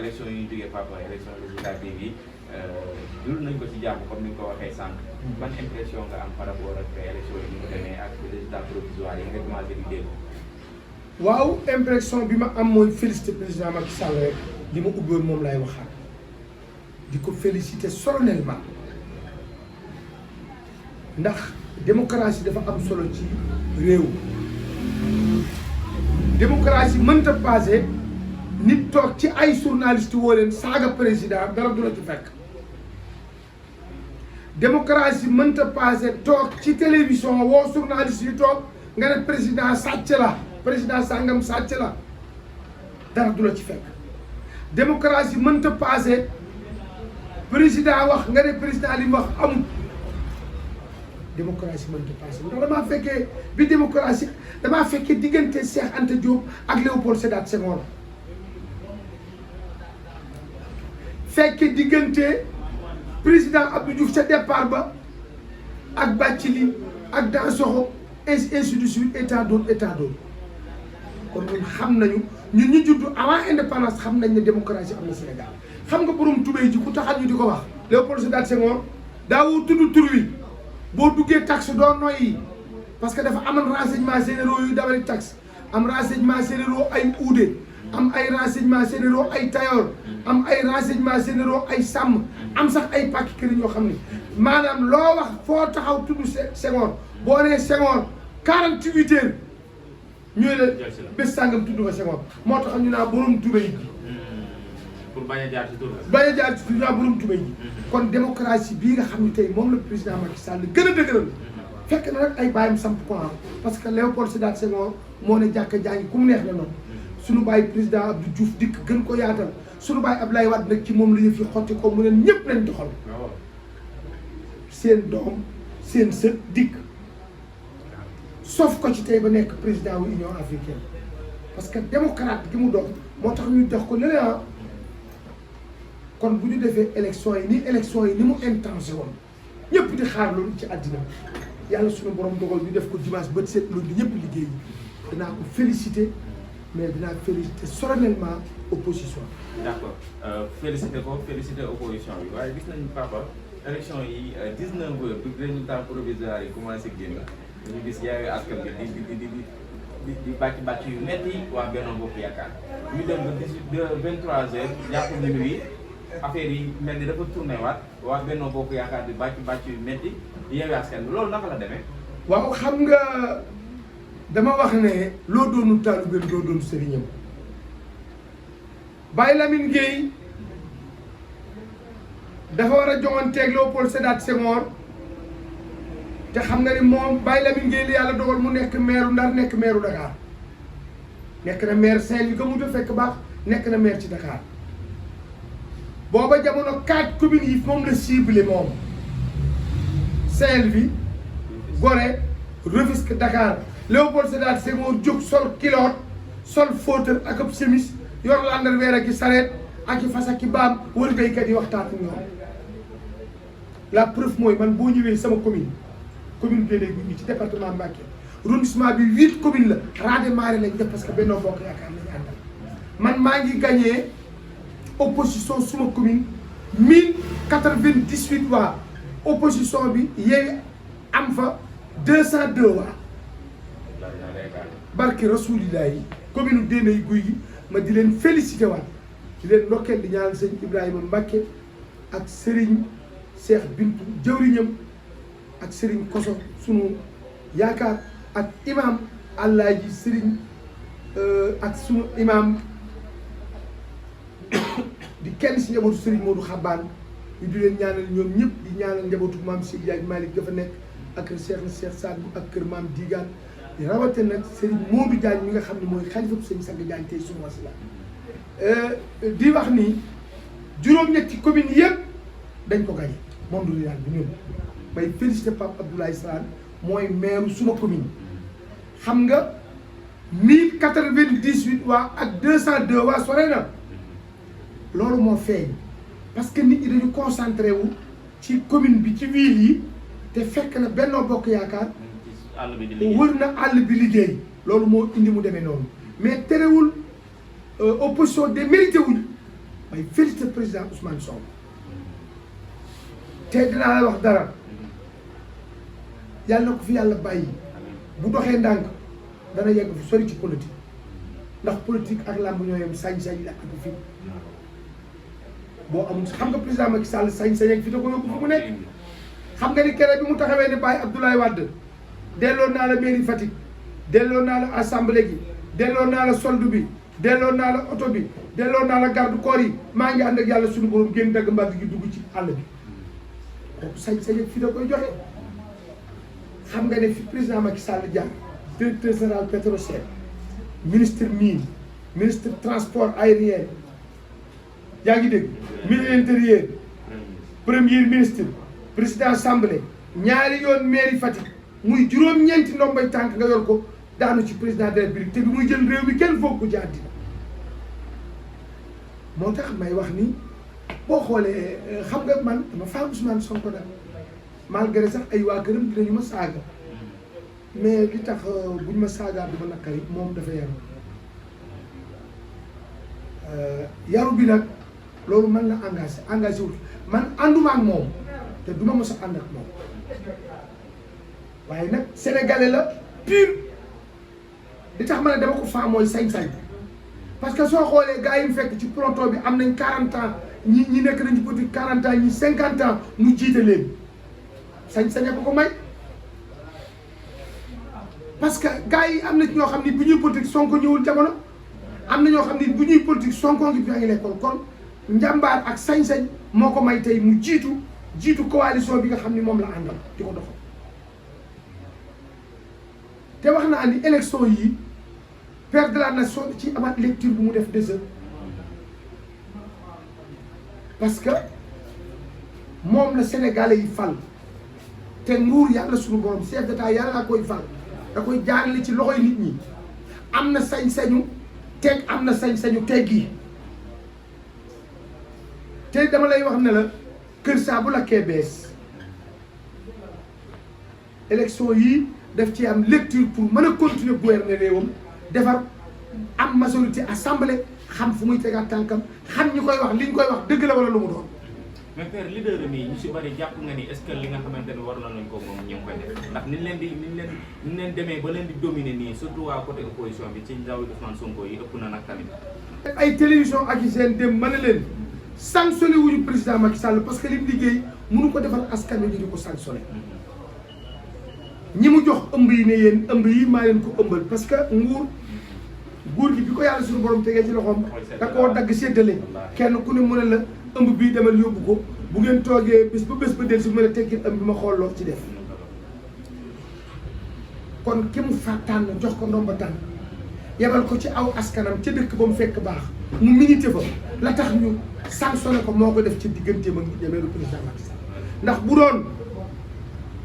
élection yi ñu jógee papa élection législative yi dul nañ ko ci jàmm comme ni nga ko waxee sànq. ban impression nga am par rapport ak élection yi ni mu demee ak résultat provisoire yi nga commencé di dégg. waaw impression bi ma am mooy félicité président Macky Sall rek li ma ubbiwoon moom lay waxaat di ko félicité solennellement ndax démocratie dafa am solo ci réew. démocratie mënta passé nit toog ci ay journaliste woo leen saaga président dara du la ci fekk. démocratie mënta passé toog ci télévision woo journaliste yi toog nga ne président sàcc la président sàngam sàcc la dara du la ci fekk. démocratie mënta passé président wax nga ne président li mu wax amul. démocratie mënta passé ndax damaa fekkee bi démocratie damaa fekkee diggante Cheikh Anta Diop ak Léopold Sédar Senghor fekkee diggante président Abdou Diouf ca départ ba ak Bathily ak Dansokho ainsi de suite état d'autre kon ñun xam nañu ñun ñu juddu avant indépendance xam nañ ne démocratie am na Sénégal xam nga borom tubéy ji ku taxal ñu di ko wax Léopold Sédar Senghor daawoo tudd tur wi boo duggee taxe doo noyyi parce que dafa amoon renseignements généraux yu dawali taxe am renseignements généraux ay uude am ay renseignements généraux ay tayoor am ay renseignements généraux ay sàmm am sax ay pàkki këriñ yoo xam ne maanaam loo wax foo taxaw tudd Senghor boo nee Senghor 48 heures ñooy la bés sàngam tudd nga Senghor moo tax ñu naa borom tubéy ji pour bañ a jaar ci tur bañ a jaar ci tur ñu naa borom tubéy ji kon démocratie bii nga xam ne tey moom la président Macky Sall gën a dëgëral fekk na nag ay bàyyam samp ko am parce que Léopold Sédar Senghor moo ne jàkka jàngi ku mu neex la noonu suñu bàyyi président Abdou Diouf dikk gën ko yaatal suñu bàyyi Abdoulaye Wade nag ci moom la yëf yi xotti ko mu ne ñëpp nañ doxal seen doom seen sët dikk sauf ko ci tey ba nekk président wu Union africaine parce que démocrate gi mu doon moo tax ñu jox ko leneen kon bu ñu defee élection yi ni mu intenté woon ñëpp di xaar loolu ci àddina yàlla suñu borom dogal ñu def ko dimanche bët seet loolu ñëpp liggéey dinaa ko félicité mais dinaa félicité solennellement opposition. d'accord félicité opposition bi waaye gis nañu papa élection yi 19 heures bi résultat provisoire yi commencé génn ñu gis Yewwi Askan Wi di bàcc yu metti waa Benno Bokk Yaakaar ñu dem ba 23 heures jàpp minuit affaire yi mel ni dafa tourné waat waa Benno Bokk Yaakaar di bàcc yu metti Yewwi Askan Wi loolu naka la demee. waaw xam nga dama wax ne loo doonu taalibeem doo doon sëriñam Baye Lamine Gueye dafa war a joŋanteeg Léopold Sédar Senghor te xam nga ni moom Baye Lamine Gueye li yàlla dogal mu nekk maire Ndar nekk maire Dakar nekk na maire Saint-Louis ga mu ta fekk baax nekk na maire ci Dakar booba jamono 4 communes yi moom la ciblé moom Saint-Louis Gorée Rufisque Dakar Léopold Sédar Senghor jóg sol kiloot sol fóotal ak ab chemise yor landerweer ak i sareet ak i fas ak i baam wër béykat yi waxtaan ak ñoom la preuve mooy man boo ñëwee sama commune Guédé gi ci département Mbacké arrondissement bi 8 communes la radémarré lañ def parce que Benno Bokk Yaakaar lañu àndal man maa ngi gagné opposition suma commune 1098 waa opposition bi Yewwi am fa 202 waa barke Rasulillah yi commune Dendey Guy gi ma di leen félicité waat di leen ndokkeel di ñaanal sëñ Ibrahima Mbacké ak Serigne Cheikh Bintou jëwriñam ak Serigne Koso sunu yaakaar ak imam Alaaji Serigne ak sunu imam di kenn si njabootu Serigne Modou Xabaan ñu di leen ñaanal ñoom ñëpp di ñaanal njabootu maam Seydi Hadji Malick dafa nekk ak kër Cheikh Sadou ak kër maam Digaan di rawate nag Serigne Modou Diagne mi nga xam ne mooy xalifatu Serigne Sang Diagne tey suma si la di wax ni juróom-ñetti commune yëpp dañ ko gagné moom du yàlla bi ñun may félicité Pape Abdoulaye Sarr mooy maire suma commune xam nga 1098 waa ak 202 waa sore na loolu moo feeñ parce que nit ñi dañu concentré wu ci commune bi ci ville yi te fekk na Benno Bokk Yaakaar wër na àll bi liggéey loolu moo indi mu demee noonu mais terewul opposition de mérité wuñ may félicité président Ousmane Sonko te dinaa la wax dara yàlla na ko fi yàlla bàyyi bu doxee ndànk dana yegg fu sori ci politique ndax politique ak làmb ñoo yem sañ-sañ la ak fi boo amul xam nga président Macky Sall sañ-sañ ak fi da ko yóbbu fu mu nekk xam nga ni keroog bi mu taxawee ne bàyyi Abdoulaye Wade delloo naa la mairie Fatick delloo naa la assemblée gi delloo naa la solde bi delloo naa la oto bi delloo naa la garde corps yi maa ngi ànd ak yàlla suñu borom génn dagg mbagg gi dugg ci àll bi kooku sañ-sañ ak fi da koy joxe xam nga ne fi président Macky Sall jaar directeur général Petrosen ministre mine ministre transport aérien yaa ngi dégg ministre intérieur premier ministre président assemblée ñaari yoon mairie Fatick muy juróom-ñeenti ndombay tànk nga yor ko daanu ci président de la République te bi muy jël réew mi kenn foog ko ci àddina moo tax may wax ni boo xoolee xam nga man dama faa Ousmane Sonko daal malgré sax ay waa këram dinañu ma saaga mais li tax buñ ma saagaat du ma naqari moom dafa yaru bi nag loolu man la engagé wul man ànduma ak moom te duma mos a ànd ak moom waaye nag sénégalais la pur li tax ma ne dama ko faa mooy sañ-sañ parce que soo xoolee gars yi mu fekk ci peloton bi am nañ 40 ans ñi nekk nañ ci politique 40 ans ñi 50 ans mu jiite leen sañ-sañ ko may parce que gars yi am na ci ñoo xam ni bu ñuy politique Sonko ñëwul jamono am na ñoo xam ni bu ñuy politique Sonko ngi fi ngi lekkoon kon njàmbaar ak sañ-sañ moo ko may tey mu jiitu coalition bi nga xam ni moom la àndal di ko doxal te wax naa ni élection yi père de la nation ci amaat lecture bu mu def des heures parce que moom la sénégalais yi fal te nguur yàlla suñu borom chef d'état yàlla laa koy fal da koy jaarale ci loxoy nit ñi am na sañ-sañu teg am na sañ-sañu teggi te dama lay wax ne la kër saa bu lakkee bees élection yii daf ci am lecture pour mën a continuer gouverner réewam defar am majorité assemblée xam fu muy tegaat tànkam xam ñi koy wax li ñu koy wax dëgg la wala lu mu doon. mais père leader nii ñu si bari jàpp nga ni est-ce que li nga xamante ne war nañ ko moom ñu ngi koy def ndax ni leen demee ba leen di dominer nii surtout waa côté opposition bi ci ndaw Ousmane Sonko yi ëpp na nag tamit. ay télévision ak yi seen dem mën na leen sanctionné wuñu président Macky Sall parce que li mu liggéey mënu ko defal askan wi ñu di ko sanctionné ñi mu jox ëmb yi ne yéen ëmb yi maa leen ko ëmbal parce que nguur gi bi ko yàlla suñu borom tegee ci loxoom da koo dagg séddale kenn ku ne mu ne la ëmb bii demal yóbbu ko bu ngeen toogee bés ba del si mën a teggil ëmb bi ma xool loo ci def kon ki mu fa tànn jox ko ndomba tànn yebal ko ci aw askanam ca dëkk ba mu fekk baax mu milité fa la tax ñu sanctionné ko moo ko def ci digganteem ak jameeru président Macky Sall ndax bu doon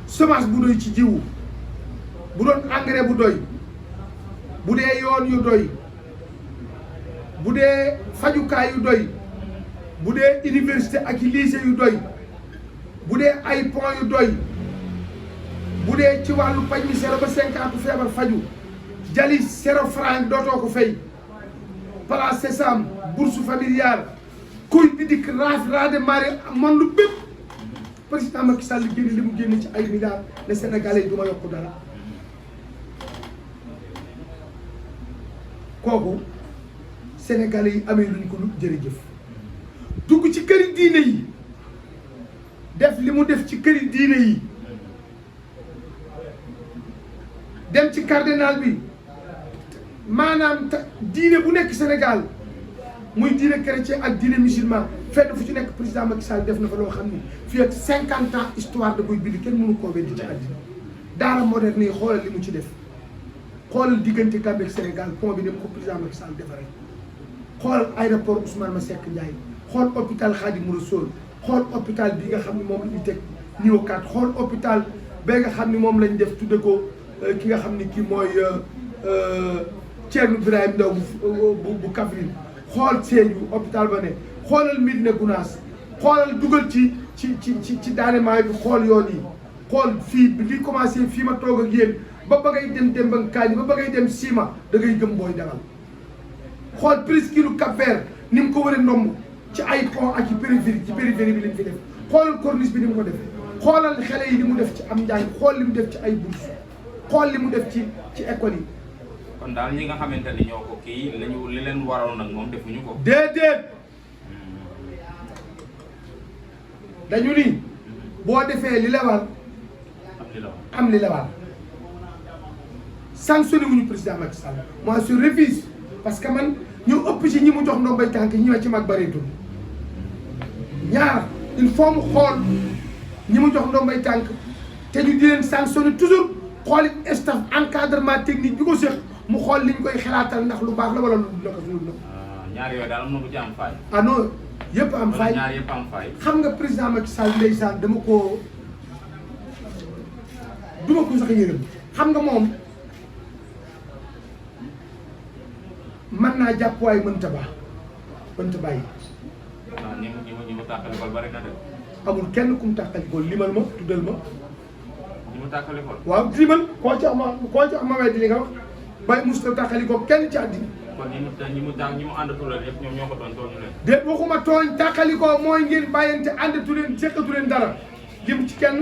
semence bu doy ci jiwu bu doon engrais bu doy bu dee yoon yu doy bu dee fajukaay yu doy bu dee université ak lycée yu doy bu dee ay pont yu doy bu dee ci wàllu paj mi 0 ba 5 ans ku feebar faju jali 0 franc dootoo ko fay place Sésame bourse familiale kuy di dikk redémarrer monde bépp président Macky Sall génn li mu génn ci ay milliards les Sénégalais yi du ma yokk dara kooku Sénégalais yi amee luñ ko lu jërëjëf dugg ci këri diine yi def li mu def ci këri diine yi dem ci cardinal bi maanaam diine bu nekk Sénégal muy diine chrétien ak diine musulman fenn fu ci nekk président Macky Sall def na fa loo xam ni fii ak 50 ans histoire da koy bind kenn mënu koo weddi ci àddina daara moderne yi xoolal li mu ci def xoolal diggante Gambie ak Sénégal pont bi dem ko président Macky Sall defaree xoolal aéroport Ousmane Masseck Ndiaye xool hôpital Khadimou Rassoul xool hôpital bi nga xam ne moom la ñu teg niveau 4 xool hôpital ba nga xam ne moom lañ def tudde ko ki nga xam ni kii mooy Thierno Birahim Ndaw bu Kaffrine xool Sédhiou hôpital ba ne xoolal Médina Gounass xoolal dugal ci daanemaay bi xool yoon yi xool fii bi li commencé fii ma toog ak yéen ba ba ngay dem Demba Kaañ ba ba ngay dem Sima da ngay gëm booy demal xool presqu'île Cap-Vert ni mu ko war a ndomb ci ay pont ak ci périphérie bi li mu fi def xoolal corniche bi ni mu ko defee xoolal xale yi li mu def ci am njàng xool li mu def ci ay bourse xool li mu def ci école yi. kon daal ñi nga xamante ni ñoo ko kii lañu li leen waroon nag moom defuñu ko. déedéet dañu ni boo defee li la war am li la war sanctionné wuñu président Macky Sall moi je refuse parce que man ñu ëpp ci ñi mu jox ndombay tànk ñi ma ci mag bëreetul ñaar il faut mu xool ñi mu jox ndombay tànk te ñu di leen sanctionné toujours xooli staff encadrement technique bi ko séq mu xool liñ koy xalaatal ndax lu baax la wala lu naka suul na. ñaar yooyu daal am na bu ci am faay. ah non yëpp am faay ñaar yëpp am faay. xam nga président Macky Sall ndeysaan duma ko sax yërëm xam nga moom mën naa jàpp waaye mënta bàyyi. waaw ñi mu tàqali ko bari na de. amul kenn ku mu tàqali ko limal ma tuddal ma. ñi mu tàqali ko. waaw limal koo ci am ma weddi li nga wax bay musta tàqali ko kenn ci àddina. kon ñi mu àndatu leen yëpp ñoom ñoo ko doon tooñu leen. déet waxuma tooñ tàqali ko mooy ngeen bàyyante àndatu leen seqatu leen dara lim ci kenn.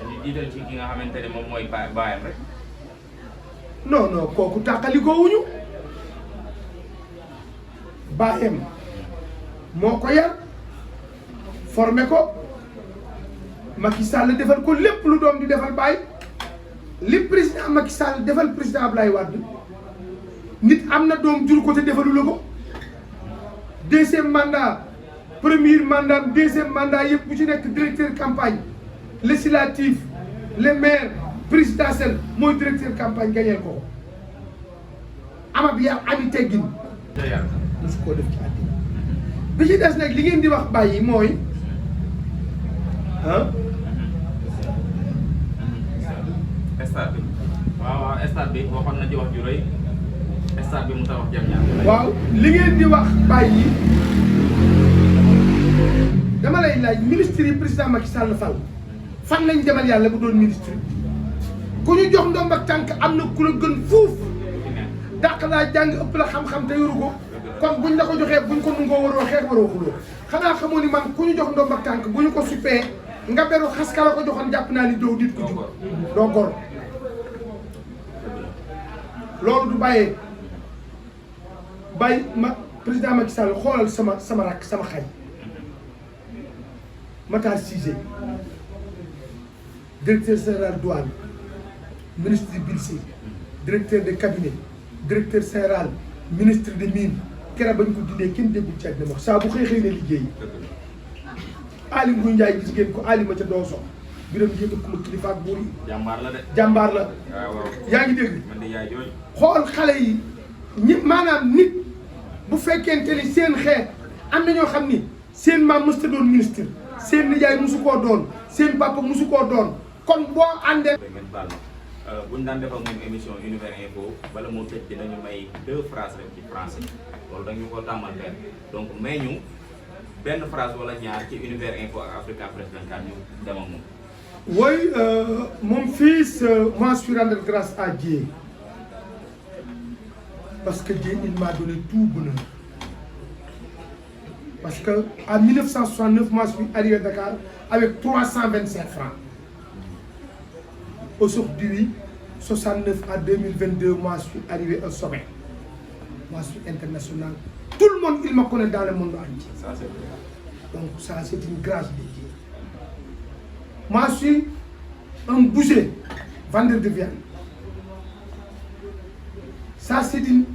ñu jiital ci ki nga xamante ne moom mooy baayam rek. non kooku tàqali ko wuñu baayam moo ko yar formé ko Macky Sall defal ko lépp lu doom di defal baay li président Macky Sall defal président Ablaye Wade nit am na doom jur ko te defalu la ko deuxième mandat premier mandat deuxième mandat yëpp bu ci nekk directeur campagne législative les maires présidentiel mooy directeur campagne gañeel ko amab yar ami teggin mosu koo def ci àddina bi ci des nag li ngeen di wax bàyyi mooy stade bi waaw stade bi waxoon na ci wax ju rëy stade bi mu tax wax jam ñaar waaw li ngeen di wax bàyyi dama lay laaj ministre yi président Macky Sall fal fan lañ demal yàlla bu doon ministre ku ñu jox ndomb ak tànk am na ku la gën fuuf dàq laa jàng ëpp la xam-xam te yoru ko kon buñ la ko joxee buñ ko nungoo waroo xeex waroo xuloo xanaa xamoo ni man ku ñu jox ndomb ak tànk bu ñu ko suppee nga beru xas ka la ko joxoon jàpp naa ni doo nit ko jub doo gor loolu du bàyyee bàyyi ma président Macky Sall xoolal sama rakk sama xay Matar Cissé directeur général douane ministre du budget directeur de cabinet directeur général ministre des mines keroog bañ ko dindee kenn déggul ci àddina wax saa bu xëy na liggéey Aly Ngouille Ndiaye gis ngeen ko Aly ma ca dooso biram yëpp ku ma kilifa ak buur yi jàmbaar la de jàmbaar la yaa ngi dégg man de yaay jooju xool xale yi ñi maanaam nit bu fekkente ni seen xeet am na ñoo xam ni seen maam mësta doon ministre seen nijaay musu koo doon seen papa musu koo doon kon boo àndee ngeen baal ma bu ñu daan defal moom émission Univers Info bala moo tëj dinañu may 2 phrases rek ci français loolu dañu ko tàmmal benn donc may ñu benn phrase wala ñaar ci Univers Info ak Africa Press 24 ñu dem ak moom. Oui, mon fils, moi je suis rendre grâce à Dieu parce que Dieu il m'a donné tout bonheur. Parce que en 1969 moi je suis arrivé à Dakar avec 325 francs. Aujourd'hui, 69 à 2022, moi je suis arrivé au sommet. Moi je suis international. Tout le monde il me connaît dans le monde entier. Ça c'est vrai. Donc ça c'est une grâce de Dieu. Moi je suis un boucher, vendeur de viande. Ça c'est une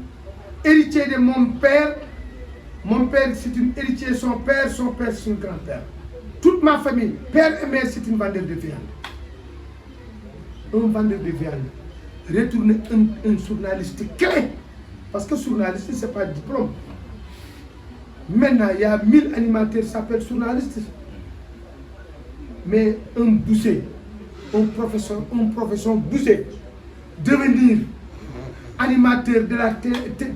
héritier de mon père. Mon père c'est une héritier, son père c'est un grand-père. Toute ma famille, père et mère c'est une vendeur de viande. Un vendeur de viande, retourner un journaliste clé. Parce que journaliste c'est pas diplôme. Maintenant il y a 1000 animateurs qui s'appellent journalistes. Mais un boucher, une profession boucher, devenir animateur de la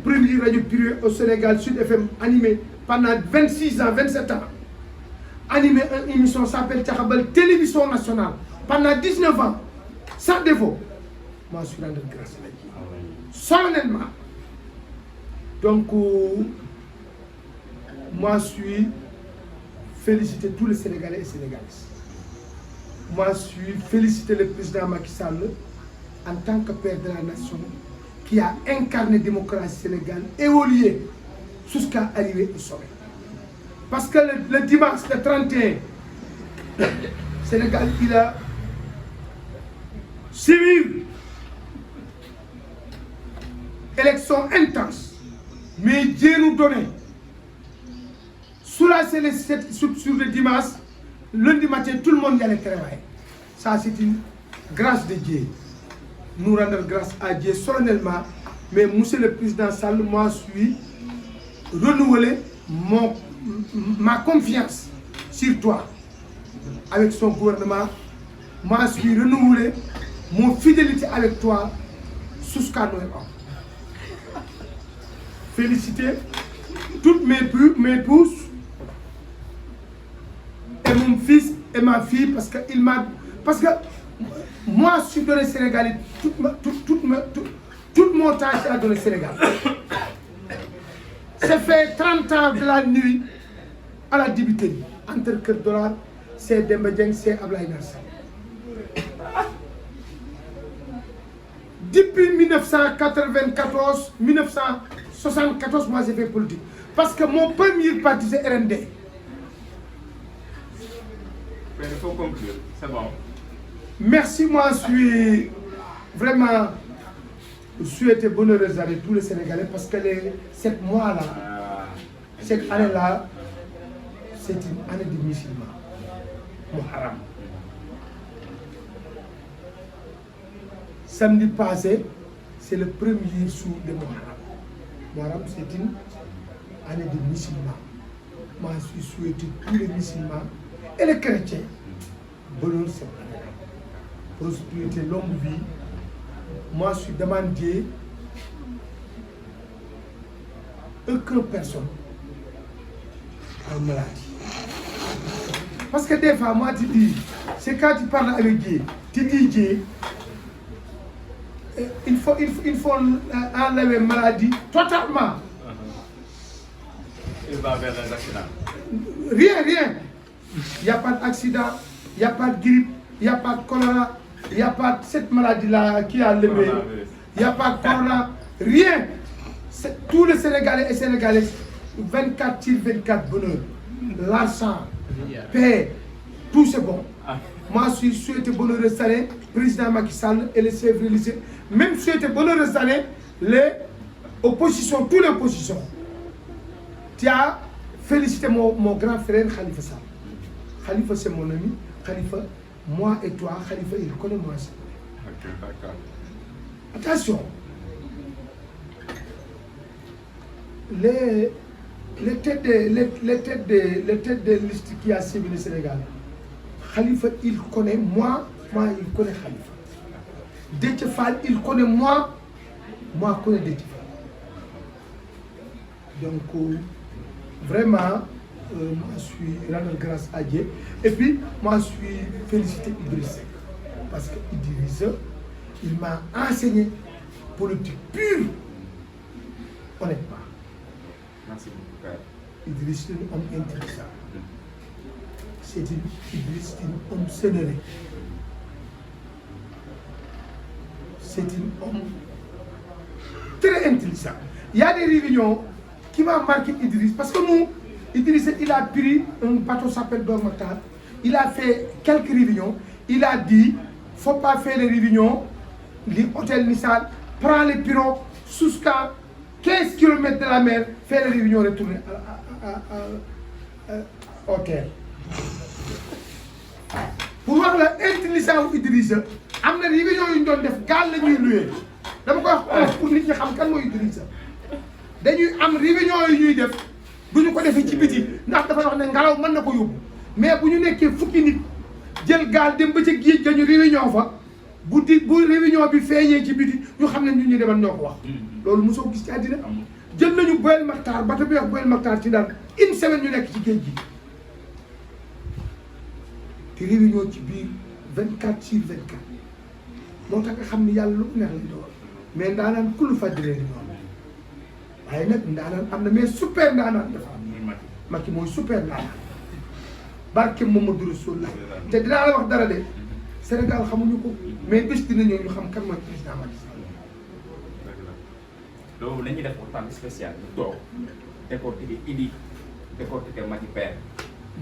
première radio privée au Sénégal, Sud FM, animé pendant 26 ans, 27 ans. Animé une émission qui s'appelle Tchakabal, Télévision Nationale, pendant 19 ans, sans défaut. Moi, je suis rendu grâce à Dieu. Solennellement. Donc, moi, je suis féliciter tous les Sénégalais et Sénégalaises. Moi, je suis féliciter le président Macky Sall en tant que père de la nation qui a incarné la démocratie sénégalaise, évolué jusqu'à arriver au sommet. Parce que le dimanche, le 31, Sénégal, il a suivi élection intense. Mais Dieu nous donnait, sur le dimanche, lundi matin, tout le monde y allait travailler. Ça, c'est une grâce de Dieu. Nous rendons grâce à Dieu solennellement. Mais monsieur le président Sall, moi, je suis renouvelé ma confiance sur toi. Avec son gouvernement, moi, je suis renouvelé mon fidélité avec toi jusqu'à Noël. Féliciter toutes mes pouces et mon fils et ma fille parce que moi je suis donné Sénégal, tout mon temps à donner Sénégal. Ça fait 30 ans de la nuit à la débiterie entre Kër Dollar, c'est Demba Dieng, c'est Ablaye Nasser. Depuis 1994, 1974, moi j'ai fait politique. Parce que mon premier parti c'est RND. Mais il faut conclure, c'est bon. Merci, moi je suis vraiment souhaité bonne heureuse avec tous les Sénégalais parce que cette mois-là, cette année-là, c'est une année de musulmans. Muharram. Samedi passé, c'est le premier jour de Muharram. Muharram, c'est une année de musulmans. Moi, je suis souhaité tous les musulmans et les chrétiens. Bonne cette année-là. Prospérité, longue vie. Moi, je suis demandé aucune personne en maladie. Parce que des fois, moi, tu dis, c'est quand tu parles avec Dieu, tu dis Dieu, il faut enlever maladie totalement. Il va vers les accidents. Rien. Il n'y a pas d'accident, il n'y a pas de grippe, il n'y a pas de choléra, il n'y a pas de cette maladie-là qui a levé. Il n'y a pas de corona, rien. Tous les Sénégalais et Sénégalaises, 24 sur 24 bonheur, l'argent, paix, tout c'est bon. Moi, je suis souhaité bonne heureuse année, président Macky Sall et les chefs religieux. Même souhaité bonne heureuse année, les oppositions, toutes les oppositions. Tu as félicité mon grand frère Khalifa Sall. Khalifa, c'est mon ami. Khalifa, moi et toi, Khalifa, il connaît moi. Ok, d'accord. Attention. Les têtes de liste qui a suivi le Sénégal. Khalifa, il connaît moi il connaît Khalifa. Déthié Fall, il connaît moi je connais Déthié Fall. Donc, vraiment, moi je suis rendre grâce à Dieu. Et puis, moi je suis félicité Idrissa. Parce que Idrissa, il m'a enseigné politique pure, honnêtement. Merci beaucoup, Père. Idriss est un homme intelligent. Idriss est un homme sénéré. C'est un homme très intelligent. Il y a des réunions qui m'ont marqué Idriss. Parce que nous, Idriss, il a pris un bateau qui s'appelle Dormatar. Il a fait quelques réunions. Il a dit, il ne faut pas faire les réunions. L'hôtel Nissal prend les bureaux jusqu'à 15 km de la mer, faire les réunions, retourner au terre. Pour voir l'intelligence d'Idrissa, il y a des réunions qui ont fait gal la ñuy loué. Dama koy wax pour nit ñi xam kan mooy Idrissa. Dañuy am réunion yi ñuy def duñu ko defee ci biti ndax dafa wax ne ngelaw mën na ko yóbbu. Mais bu ñu nekkee fukki nit jël gaal dem ba ca géej ga ñu réunion fa bu réunion bi feeñee ci biti ñu xam ne ñun ñu demal ñoo ko wax. Loolu mosoo gis ci àddina. Jël nañu Boel Maktar bato bi wax Boel Maktar ci Ndar une semaine ñu nekk ci géej gi. te réunion ci biir 24 sur 24 moo tax nga xam ni yàlla lu neex lay doon mais daanaan ku lu fàjjiree di noonu waaye nag ndaanaan am na mais super ndaanaan dafa am. muy Macky. Macky mooy super ndaanaan barke Mamadou Rasulullah te dinaa la wax dara de Sénégal xamuñu ko mais bés dina ñëw ñu xam kan mooy président Macky Sall. loolu la ñuy def waxtaan spécial ñu toog décortiquer Idi décortiquer Macky père.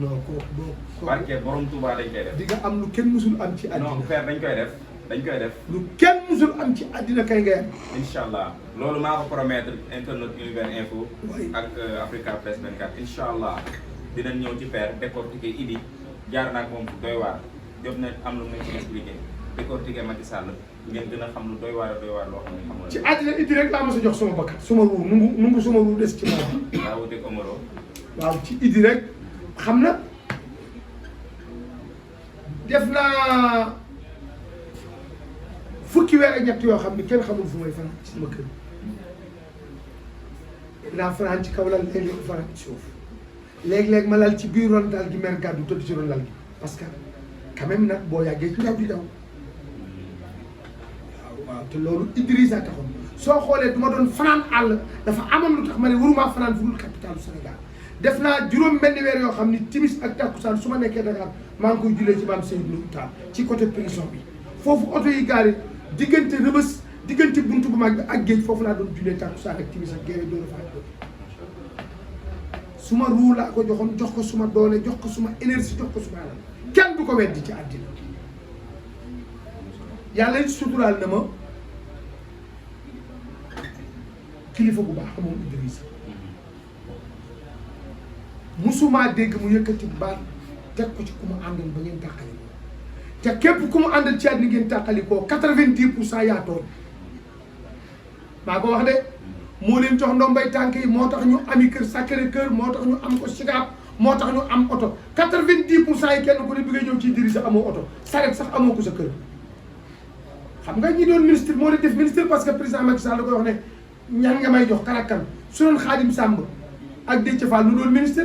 non kooku boo. barke borom Touba dañ koy def. di nga am lu kenn musul am ci àddina. non père dañ koy def dañ koy def. lu kenn musul am ci àddina kay ngay am. incha allah loolu maa ko promettre internet Univers Info. Oui. ak Africa Press 24 incha allah dinañ ñëw ci père décortiquer Idi jaar naag moom doy waar jot na am lu mu ci expliqué décortiquer Macky Sall ngeen gën a xam lu doy waar loo xam ne xamul. ci àddina Idi rek laa mos a jox suma bakkat suma ruu nungu suma ruu des ci moom. daa wuteeg Omaro. waaw ci Idi rek xam na def naa fukki weer ak ñett yoo xam ni kenn xamul fu may fanaan ci sama kër dinaa fanaan ci kaw lal léeg-léeg fanaan ci suuf léeg-léeg ma lal ci biir ron dal gi mer gàddu tëdd ci ron lal gi parce que quand même nag boo yàggee ci ndaw di daw waaw te loolu Idrissa taxoon soo xoolee du ma doon fanaan àll dafa amoon lu tax ma ne waruma fanaan fu dul capitalu Sénégal def naa juróom benn weer yoo xam ni timis ak takkusaan su ma nekkee Dakar maa ngi koy jullee ci maam Seydou Nourou Tall ci côté prison bi foofu oto yi gaari diggante Rëbës diggante buntu bu mag bi ak géej foofu laa doon jullee takkusaan ak timis ak géej doon faa doon suma ruu laa ko joxoon jox ko suma doole jox ko suma énergie jox ko suma alal kenn du ko weddi ci àddina yàlla it suturaal na ma kilifa bu baax moom Idrissa musuma dégg mu yëkkati baat teg ko ci ku mu àndal ba ngeen tàqali ko te képp ku mu àndal ci àddina ngeen tàqali ko 90% yaa tooñ maa ko wax de moo leen jox ndombay tànk yi moo tax ñu ami kër Sacré Cœur moo tax ñu am ko Sicap moo tax ñu am oto 90% yi kenn ku ne bi ngay ñëw ci Idrissa amoo oto saret sax amoo ko sa kër xam nga ñi doon ministre moo leen def ministre parce que président Macky Sall da koy wax ne ñan nga may jox karakan su doon Khadim Samb ak Déthié Fall lu doon ministre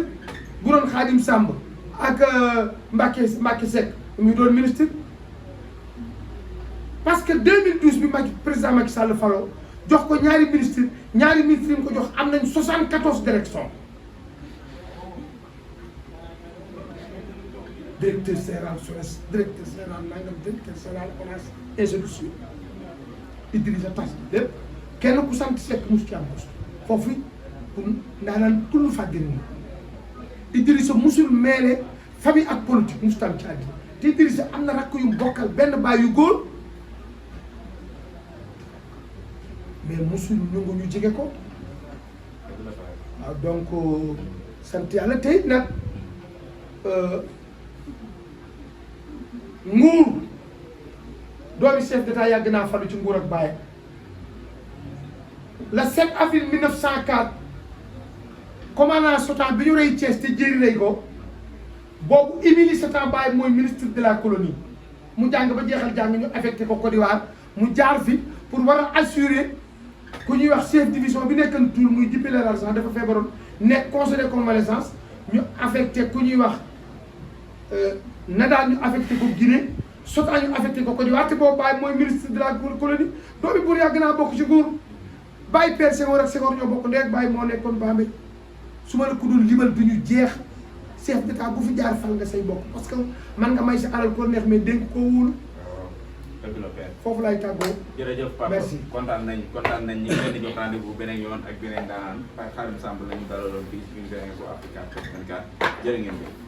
bu doon Khadim Samb ak Mbacké Seck ñu doon ministre parce que 2012 bi président Macky Sall faloo jox ko ñaari ministre yi mu ko jox am nañ 74 directions directeur général SONES directeur général nangam directeur général ONAS ainsi de suite Idrissa tas lépp kenn ku sant Seck mus ci am poste foofu pour ndaanaan kullu fàggin ni Idrissa musul meele famille ak politique musul tam ci àddina te Idrissa am na rakk yu bokkal benn baay yu góor mais musul ñu jege ko waaw donc sant yàlla tey nag nguur doomi chef d'état yàgg naa falu ci nguur ak bàyyi le 7 avril 1904 commandant Sotan bi ñu rey Thiès te jéeri lay ko boobu Émile Sotan Baye mooy ministre de la colonie mu jàng ba jeexal jàng ñu affecté ko Côte d'Ivoire mu jaar fi pour war a assurer ku ñuy wax chef division bi nekkan Toul muy Djiby Larsan dafa feebaroon nekk conseil de convalescence ñu affecté ku ñuy wax Nadaal ñu affecté ko Guinée Sotan ñu affecté ko Côte d'Ivoire te boobu Baye mooy ministre de la colonie doomi buur yàgg naa bokk ci nguur Baye Père Senghor ak Senghor ñoo bokk ndey Baye moo nekkoon Bambey su ma la ko doon limal du ñu jeex chef d'état bu fi jaar fal nga say bokk parce que man nga may sa alal ko neex mais dénk ko wóolu. dëgg la père. foofu laay tàggoo. jërëjëf papa merci kontaan nañ ñu ngi leen di jox rendez-vous beneen yoon ak beneen daanaan Khadim Samb lañu dalaloon fii ci Univers Info Africa 24 jërë ngeen jëf.